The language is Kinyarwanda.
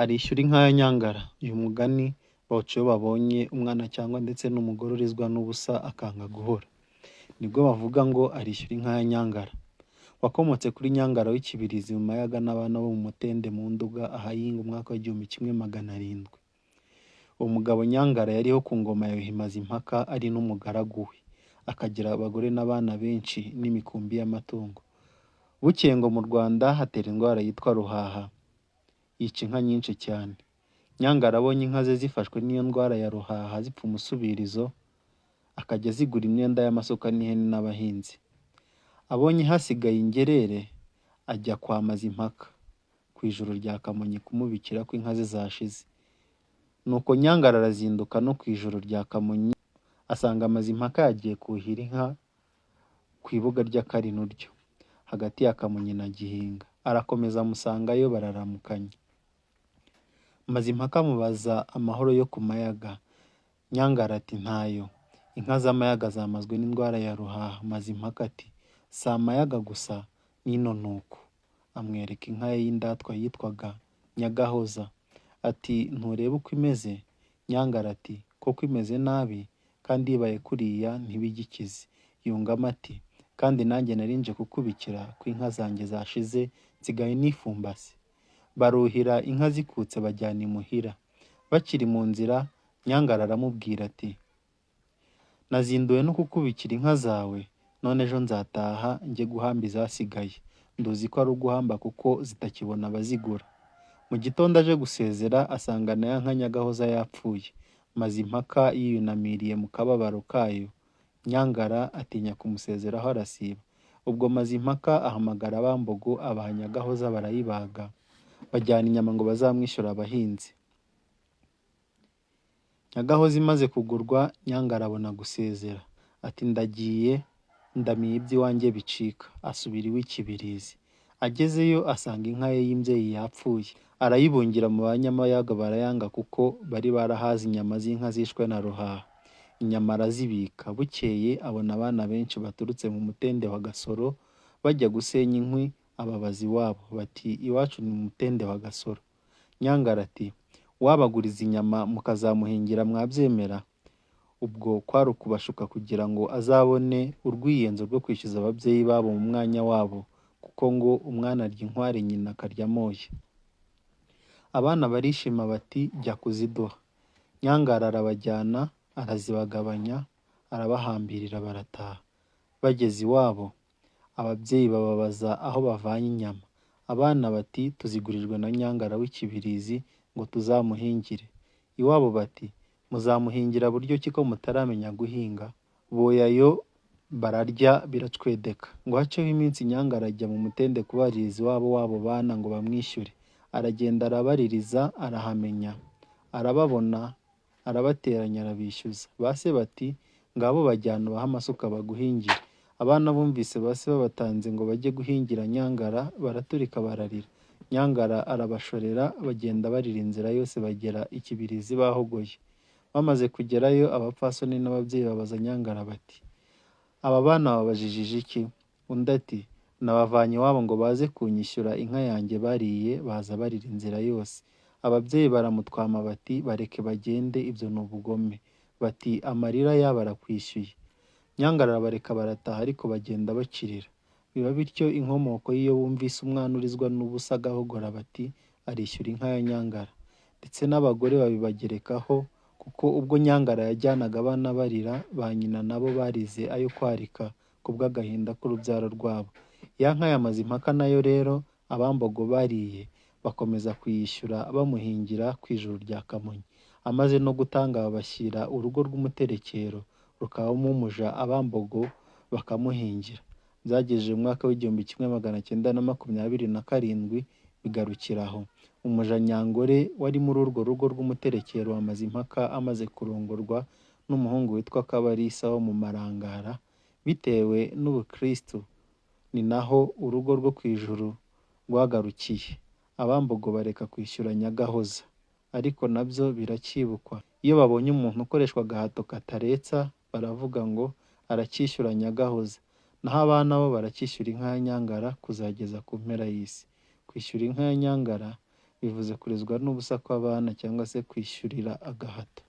Arishyura inka ya Nyangara. Uyu mugani bawuca iyo babonye umwana cyangwa ndetse n'umugore urizwa n'ubusa akanga guhora. Nibwo bavuga ngo arishyura inka ya Nyangara. Wakomotse kuri Nyangara w'i Kibirizi mu Mayaga n'abana bo mu Mutende mu Nduga ahayinga umwaka wa 1700. Uwo mugabo Nyangara yariho ku ngoma ya Yuhi Mazimpaka ari n'umugaragu we, akagira abagore n'abana benshi n'imikumbi y'amatungo. Bukeye ngo mu Rwanda hatera indwara yitwa ruhaha, yica inka nyinshi cyane. Nyangara abonye inka ze zifashwe n'iyo ndwara ya ruhaha zipfa umusubirizo, akajya azigura imyenda y'amasuka n'ihene n'abahinzi. Abonye hasigaye ingerere, ajya kwa Mazimpaka ku ijuru rya Kamonyi kumubikira ko inka ze zashize. Nuko Nyangara arazinduka no ku ijuru rya Kamonyi asanga Mazimpaka yagiye kuhira inka ku ibuga ry'Akarinuryo hagati ya Kamonyi na Gihinga. Arakomeza amusangayo bararamukanya. Mazimpaka amubaza amahoro yo ku Mayaga. Nyangara ati ntayo, inka z'Amayaga zamazwe n'indwara ya ruhaha. Mazimpaka ati si Amayaga gusa n'ino ni uko. Amwereka inka ye y'indatwa yitwaga Nyagahoza. Ati ntureba uko imeze? Nyangara ati koko imeze nabi kandi ibaye kuriya ntiba igikize. Yungamo ati kandi nanjye nari nje kukubikira ko inka zanjye zashize nsigaye nifumbase. Baruhira inka zikutse bajyana imuhira. Bakiri mu nzira Nyangara aramubwira ati nazinduwe no kukubikira inka zawe, none ejo nzataha njye guhamba izasigaye. Nduzi ko ari uguhamba kuko zitakibona abazigura. Mu gitondo aje gusezera asanga na ya nka Nyagahoza yapfuye. Mazimpaka yiyunamiriye mu kababaro kayo. Nyangara atinya kumusezeraho arasiba. Ubwo Mazimpaka ahamagara Abambogo abaha Nyagahoza barayibaga, bajyana inyama ngo bazamwishyure abahinzi. Nyagahoza imaze kugurwa Nyangara abona gusezera. Ati ndagiye ndamiye iby'iwanjye bicika. Asubira iwe i Kibirizi. Agezeyo asanga inka ye y'imbyeyi yapfuye. Arayibungira mu Banyamayaga barayanga kuko bari barahaze inyama z'inka zishwe na ruhaha. Inyama arazibika. Bukeye abona abana benshi baturutse mu Mutende wa Gasoro bajya gusenya inkwi, ababaza iwabo. Bati iwacu ni mu Mutende wa Gasoro. Nyangara ati uwabaguriza inyama mukazamuhingira mwabyemera? Ubwo kwari ukubashuka kugira ngo azabone urwiyenzo rwo kwishyuza ababyeyi babo mu mwanya wabo, kuko ngo umwana arya inkware nyina akarya amoya. Abana barishima bati jya kuziduha. Nyangara arabajyana arazibagabanya, arabahambirira barataha. Bageze iwabo, ababyeyi bababaza aho bavanye inyama. Abana bati tuzigurijwe na Nyangara w'i Kibirizi ngo tuzamuhingire. Iwabo bati muzamuhingira buryo ki ko mutaramenya guhinga? Boyayo bararya biracwedeka. Ngo haceho iminsi Nyangara ajya mu Mutende kubaririza iwabo w'abo bana ngo bamwishyure. Aragenda arabaririza arahamenya, arababona arabateranya arabishyuza. Ba se bati ngabo bajyana ubahe amasuka baguhingire. Abana bumvise ba se babatanze ngo bajye guhingira Nyangara baraturika bararira. Nyangara arabashorera bagenda barira inzira yose bagera i Kibirizi bahogoye. Bamaze kugerayo abapfasoni n'ababyeyi babaza Nyangara bati aba bana babajijije iki? Undi ati nabavanye iwabo ngo baze kunyishyura inka yanjye bariye baza barira inzira yose. Ababyeyi baramutwama bati bareke bagende ibyo ni ubugome. Bati amarira yabo arakwishyuye. Nyangara arabareka barataha ariko bagenda bakirira. Biba bityo inkomoko y'iyo bumvise umwana urizwa n'ubusa agahogora bati arishyura inka ya Nyangara. Ndetse n'abagore babibagerekaho kuko ubwo Nyangara yajyanaga abana barira, ba nyina nabo barize ayo kwarika kubw'agahinda k'urubyaro rwabo. Ya nka ya Mazimpaka nayo rero Abambogo bariye, bakomeza kuyishyura bamuhingira ku ijuru rya Kamonyi. Amaze no gutanga babashyira urugo rw'umuterekero, rukabamo umuja Abambogo bakamuhingira. Byagejeje mu mwaka wa 1927 bigarukira aho. Umuja Nyangore wari muri urwo rugo rw'umuterekero wa Mazimpaka amaze kurongorwa n'umuhungu witwa Kabarisa wo mu Marangara, bitewe n'ubukristu, ni naho urugo rwo ku ijuru rwagarukiye. Abambogo bareka kwishyura Nyagahoza. Ariko nabyo biracyibukwa. Iyo babonye umuntu ukoreshwa agahato kataretsa baravuga ngo aracyishyura Nyagahoza. Naho abana bo baracyishyura inka ya Nyangara kuzageza ku mpera y'isi. Kwishyura inka ya Nyangara Bivuze kurizwa n'ubusa kw'abana cyangwa se kwishyurira agahato.